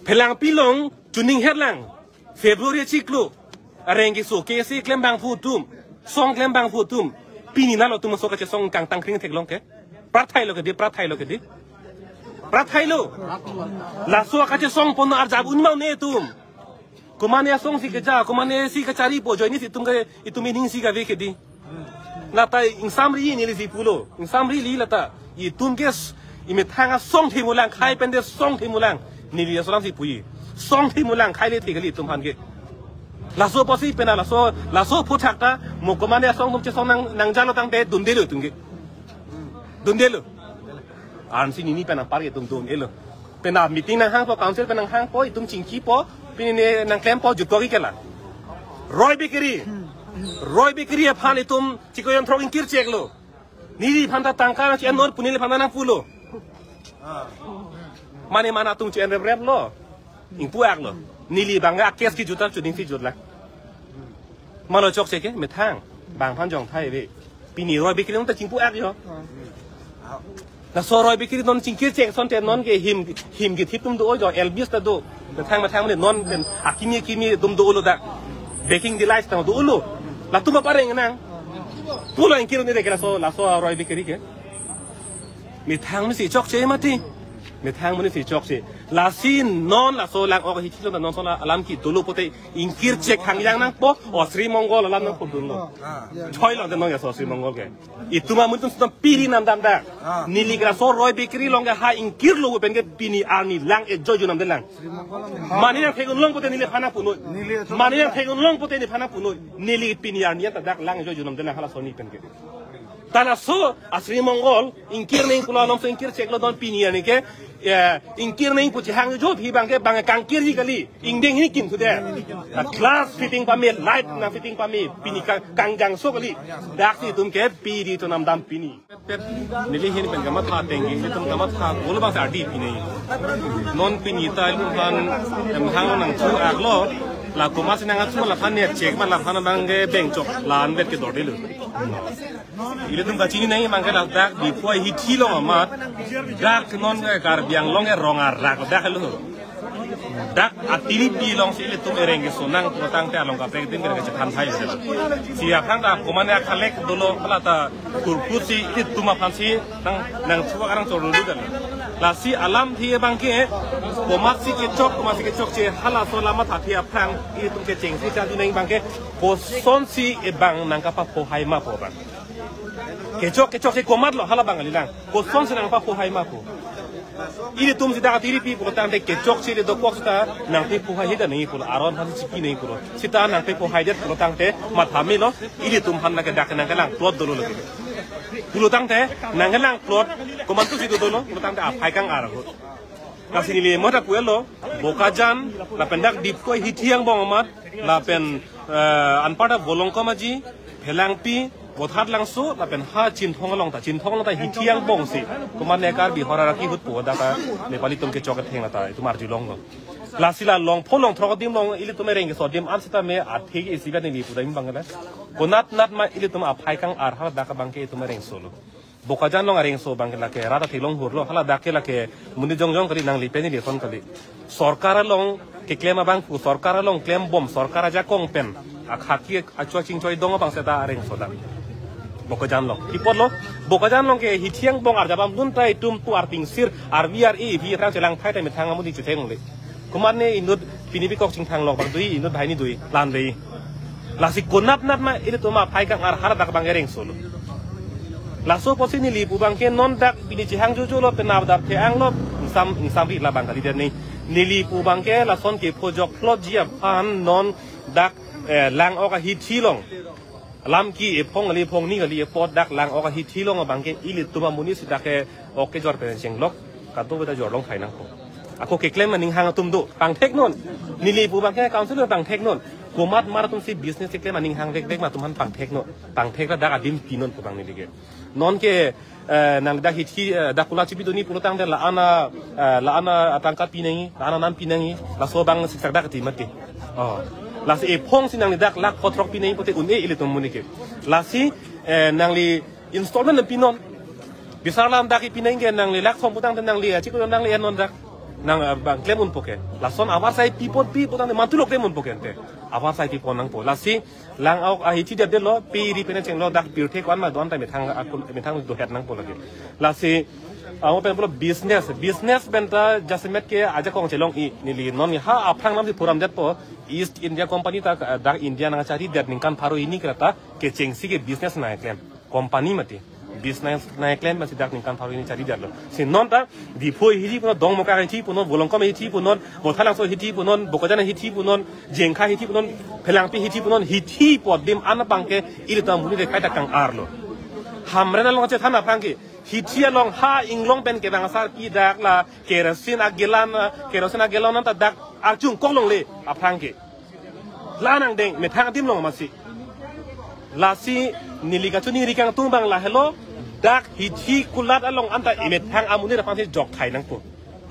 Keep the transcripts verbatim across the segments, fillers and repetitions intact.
Phelangpi along chuning herlang. February chiklo. Areng keso kesi klembang phu atum. Song klembang phu atum. Pini nanglitum aso kachesong kangtang kring theklong ke. Prathai lo ke di, prathai lo ke di. Prathai lo. Laso kachesong pon arjap un ma un-e atum. Komane asong si keja, komane si kacharipo, ajoine si itum ke, itum ining si kave ke di. Lata ingsamri neli si pulo, ingsamri li lata. Itum ke s-, imethang asong themulang, khai pende song themulang. Neli aso alam si puji. Song themulang, khai le the kali itum aphan ke. Laso apotsi pena, laso, laso aphuthak ta, mo komane asong atum chesong nang, nangjalo tangte, dunde lo itum ke. Dunde lo. Ansi nini pen apar itum dun-e lo. Pena meeting nanghangpo, council pen nanghangpo, itum chingkipo, pini ne nangklempo, jutpo ki kela. Roy Bakery. Roy Bakery aphan itum chiko yon throk ingkir chek lo. Neli aphan ta tangka nang chi-en non pu neli aphan nangpulo. Mane mana atum chi-en rep rep lo. Ingpu-ak lo. Neli abang a-case kejut ta chuning si jutlang. Malo chokche ke, methang. Bang aphan jong thai ave. Pini Roy Bakery along ta chingpu-ak jo. Laso Roy Bakery non chingkir chek asonte non ke him, him kethip atum do jo, L B S ta do. Methang methang mane non pen akimi akimi atum dolo dak. Baking Delights ta dolo. Latum apa reng nang. Pulo ingkir ni dek laso, laso Roy Bakery ke. Methang mesi chokche mati. Methang mesi chokche. Lasi non laso lang-ok ahithi along non laso alam kedo lo pute ingkir chek hangjang nangpo, o Sri Mongol alam nangpo dunlo. Choi lo de non ya so Sri Mongol ke. Itum amonit atum sita piri namdam dak. Neli ke laso Roy Bakery along ke ha ingkir lo pen ke pini arni lang-e jojo namdam lang. Mane nangthek-un long pute neli aphan nangpunoi. Mane nangthek-un long pute neli aphan nangpunoi. Neli pini arni anta dak lang-e jojo namdam lang hala soni pen ke. Ta laso a Sri Mongol ingkir neng pulo alam so ingkir chek lo don pini arni ke, eh, ingkir neng pu chihang jo phi abang ke bang kangkir ji kali. Ingdeng hini kim thu de. A glass fitting pame, light nangfitting pame, pini kang, kangjangso kali. Dak si itum ke piri atum namdam pini. Neli ahin pen kamatha ateng ke, itum kamatha bol abang sa adi pini. Non pini ta itum aphan emhang nangthu-ak lo, la komatsi nangthu la aphan ne chek ma la aphan abang ke bengchok la-an vet ke dorde lo. Ilitum kachini nai abang ke ladak Diphu ahithi along amat, dak non ke Karbi Anglong ke rong arak dak lo. Dak atiripi along si ilitum ereng keso nang pulotangte along kaprek adim kena kachethan thai. Si aphan ta komane akhalek dolo hala ta kurkut si ilitum aphan si nang, nangthu-ak arang chorlu kan. Lasi alamthe abang ke komatsi kechok, komatsi kechokche halaso alam mathathe aphrang ilitum kechengsi chadu neng abang ke kosonsi abang nangkapapho hai ma pu abang. Kechok, kechokche komat lo hala abang kalilang. Kosonsi nangpapho hai ma pu. Ilitum sita atiripi pulotangte kechokche ili dokok sita nangpapho hai hida nangji pulo, aron aphan chipi nangji pulo. Sita nangpapho haidet pulotangte matha melo, ilitum aphan lake dak nangkelang plot dolo lake. Pulotangte nangkelang plot komantu si dodolo pulotangte aphai kang-ar ahut. Lasi neli mota puelo, Bokajan, lapen dak Diphu ahithi angbong amat, lapen, eh, anpar ta Volongkom Aji, Phelangpi, Bothatlangso, lapen ha Chinthong along ta, Chinthong along ta hithi angbong si. Komane Karbi hora raki hut po, dak ta Nepali atum kechok ketheng ta, itum arjulong lo. Lasi la longpho longthrok adim along, ilitum ereng keso adim an sitame, atheke isi ba neli pu dam abang la. Konat nat ma ilitum aphai kang-ar hala dak abang ke itum ereng solo. Bokajan along areng so abang ke lake rat athek long hur lo, hala dak ke lake monit jongjong kali, nangli pen ili ason kali. Sorkar along keklem abang pu, sorkar along klembom, sorkar ajakong pen akhaki achua chingchoi dong abang seta areng so dak. Bokajan along. Pi apot lo, Bokajan along ke hithi angbong arjap damdun ta itum pu artingsir, arvi ar-e, vi rang chelang thai ta methang amonit chetheng le. Komane inut pini bikok chingthang lok bang dui, inut banghini dui, lan dei. Lasi konat nat ma ilitum aphai kang-ar hala dak abang ereng solo. Laso apotsi neli pu abang ke non dak pini chihang jojo lo penap dap the-ang lo ingsam, ingsamri la abang kali der ni. Neli pu abang ke lason kepho jokphlotji aphan non dak, eh, lang-ok ahithi along. Lam ke ephong kali ephong ni kali apot dak lang-ok ahithi along abang ke ilitum amonit si dak ke ok kejor pen chenglok, kadokave ta jorlong thai nangpo. Ako keklem aning hang atum do, pangthek non. Neli pu abang ke council pangthek non. Komat mar atum si business keklem aning hang vek vek ma atum aphan pangthek non. Pangthek ta dak adim pi non pu abang neli ke. Non ke, eh, nang dak hithi, eh, dak kula chipi doni pulotangte la-an a, eh, la-an atangka pi nangji, la-an anam pi nangji, laso abang siksak dak ti mati. Oh. Lasi ephong si nangli dak lakh phothrok pi nangji pute un-e ilitum amonit ke. Lasi, eh, nangli installment pi non. Bisar alam dak pi nangji ke nangli lakh thom putangte nangli, achiklo nangli en non dak. Nang, eh, bang klem unpo ke. Lason avarsai pipon pi putang de mantu lo klem unpo ke ante. Avarsai pipon nangpo. Lasi lang-ok ahithi det detlo, piri pen chenglo, dak pirthe ko-an ma do-an ta methang akun, methang dohet nangpo lake. Lasi, ah, mo pen pulo business. Business pen ta jasemet ke ajakong chelong-i neli non ha aphrang namsi phuram detpo. East India Company ta, eh, dak India nangchari det ningkan pharo hini kreta kechengsi ke business nangklem. Company mati. Business nangklem masi dak ningkan pharo hini chari detlo. Si non ta Diphu hithi punon, Dongmukak hithi punon, Volongkom hithi punon, Bothalangso hithi punon, Bokajan hithi punon, Jengkha hithi punon, Phelangpi hithi punon, hithi pu adim an abang ke ilitum amonit akhei ta kang-arlo. Hamren along chethan aphrang ke, hithi along ha inglong pen kevang asar ke dak la kerosene agelan, kerosene agelan an ta dak arjung koklongle aphrang ke. La nangdeng methang adim along masi. Lasi neli kachiningri kangtung abang lahelo, dak hithi kulat along anta emethang amonit aphansi jokthai nangpo.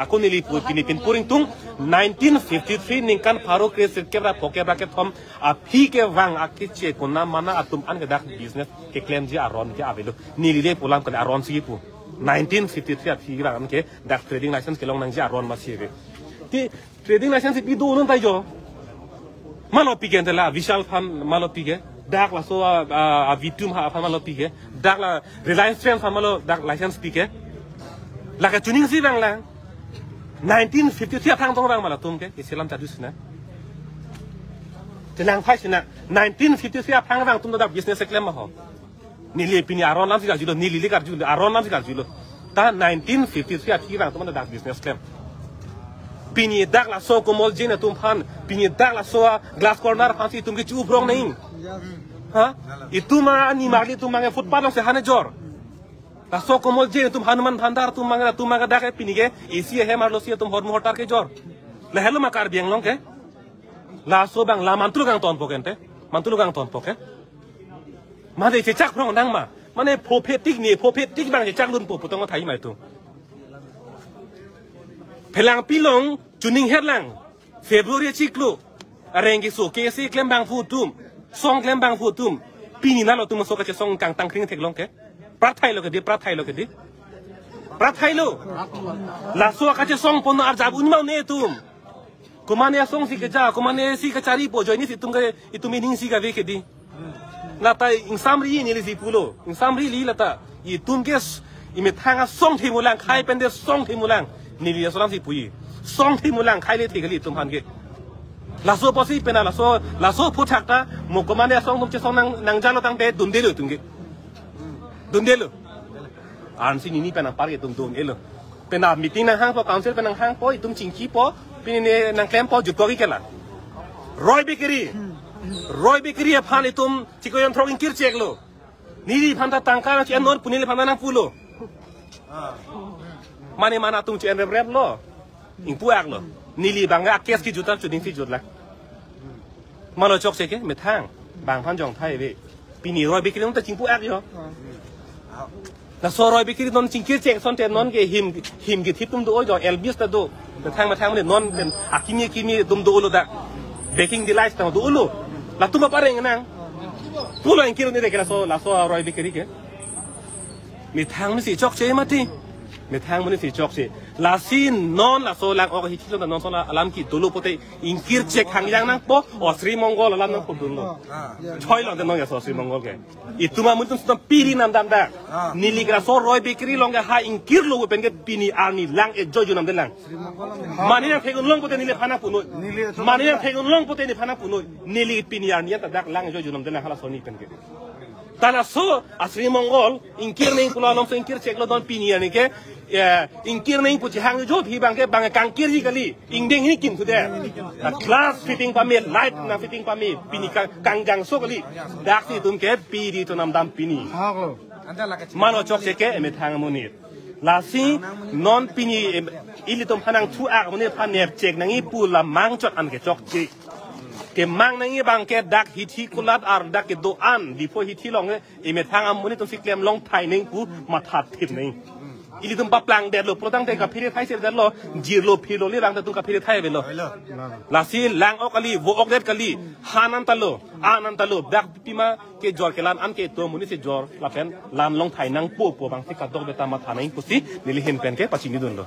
Ako neli pu pini pin puring tung nineteen fifty-three ningkan pharo kre sirkep ra phokep ra kethom aphi kevang akeche konat mana atum an ke dak business keklemji aron ke avelo. Neli le pu alam kali aron si pu. Nineteen fifty-three aphi kevang an ke dak trading license kelong nangji aron masi ave. Ti trading license pi do non ta jo. Malo pi ke ante la Vishal aphan malo pi ke. Dak laso a, a, a V two Mart aphan malo pi ke. Dak la Reliance Trends aphan malo dak license pi ke. La kachining si vang lang. Nineteen fifty-three aphrang tong vang ma latum ke. Isi alam chadu sina. Chelang phai sina. Nineteen fifty-three aphrang vang atum dak business keklem ma ho. Neli pini aron alamsi karjulo, neli le karjulo, aron alamsi karjulo. Ta nineteen fifty-three aphi vang atum anta dak business klem. Pini dak laso Komol Jain atum aphan, pini dak laso a Glass Corner aphansi itum ke chu-uprong nang. Ha? Itum a nimarli atum abang ke footpath alongsi han ejor. Laso Komol Jain atum, Hanuman Bhandar atum abang, atum abang dak ke pini ke A C ahem arlosi atum hormu hortar kejor. Lahelo ma Karbi Anglong ke. Laso abang la mantu lo kangtonpo ke ante. Mantu lo kangtonpo ke. Mane chechak phrong nang ma. Mane phophe tik ne, phophe tik abang chechak lunpo putong thai ma itum. Phelangpi along chuning her lang. February chiklo. Areng keso kesi klem abang pu atum. Song klem abang pu atum. Pini nalo atum aso kachesong kangtang kring theklong ke. Prat thailo ke di, prat thailo ke di. Prat thailo. Laso kachesong pon arjap un ma ne atum. Komane asong si keja, komane si kacharipo, ajoine si itum ke, itum ining si kave ke di. Lata ingsamri neli si pulo, ingsamri li lata. Itum ke s-, emethang asong themulang, khai pen de song themulang. Neli aso alamsi puji. Song themulang, khai le the kali itum aphan ke. Laso apotsi pena laso, laso aphuthak ta, mo komane asong atum chesong nang, nangjalo tangte dundelo itum ke. Dundelo. Ansi nini pen apar ke itum dundelo. Pena meeting nanghangpo, council pen nanghangpo, itum chingkipo, pini ne nangklempo, jutpo ke la. Roy Bakery. Roy Bakery aphan itum chiko yon throk ingkir cheklo. Neli aphan ta tangka nang chi-en non pu neli aphan nangpulo. Mane mana atum chi-en rep rep lo. Ingpu-ak lo. Neli abang a case kejut ta chuning si jut la. Malo chokche ke methang. Bang aphan jong thai ave. Pini Roy Bakery non ta chingpu-ak jo. Laso Roy Bakery non chingkir chek asonte non ke him, him kethip atum do jo, Elvis ta do. Methang methang ne non pen akimi akimi atum dolo dak. Baking Delights ta dolo. Latum apareng nang. Pulo ingkir ne de ke laso, laso Roy Bakery ke. Methang amonit si chokche mati. Methang amonit si chokche. Lasi non laso lang-ok hithi along non laso alam ke dolo pote ingkir chek hangjang nangpo, o Sri Mongol alam nangpudunlo. Choi lo de non ya so Sri Mongol ke. Itum amonit atum sita piri namdam dak. Neli ke laso Roy Bakery along ke ha ingkirlo pen ke pini arni lang ejo junam de lang. Mane nangthek-un long pote neli aphan nangpunoi. Mane nangthek-un long pote neli aphan nangpunoi. Neli pini arni anta dak lang ejo junam de lang halaso arni pen ke. Ta laso a Sri Mongol ingkir nang pulo alomso ingkir cheklo, non pini arni ke, eh, ingkir nang pu chihang jo phi abang ke bang kangkirji kali, ingdeng hini kim thu de. Ta glass fitting pame, light nangfitting pame, pini kang, kangjangso kali. Dak si itum ke piri to namdam pini. Malo chokche ke emethang amonit. Lasi non pini em, ilitum aphan nangthu-ak amonit aphan nepchek nangji pu la mangchot an ke chokche. Kemang nangji abang ke dak hithi kulat ar dak kedo-an Diphu hithi along ke emethang amonit atum si klem long thai nang pu mathathip nang. Ilitum paplang detlo, pulotangte kaphere thai se detlo, jirlo phirlo le lang ta itum kaphere thai avelo. Lasi lang-ok kali, vo-ok det kali, han anta lo, an anta lo, dak pima kejor kelan an ke itum amonit si jor, lapen lan long thai nangpo pu abang si kadokave ta matha nang pusi neli ahin pen ke pachinidunlo.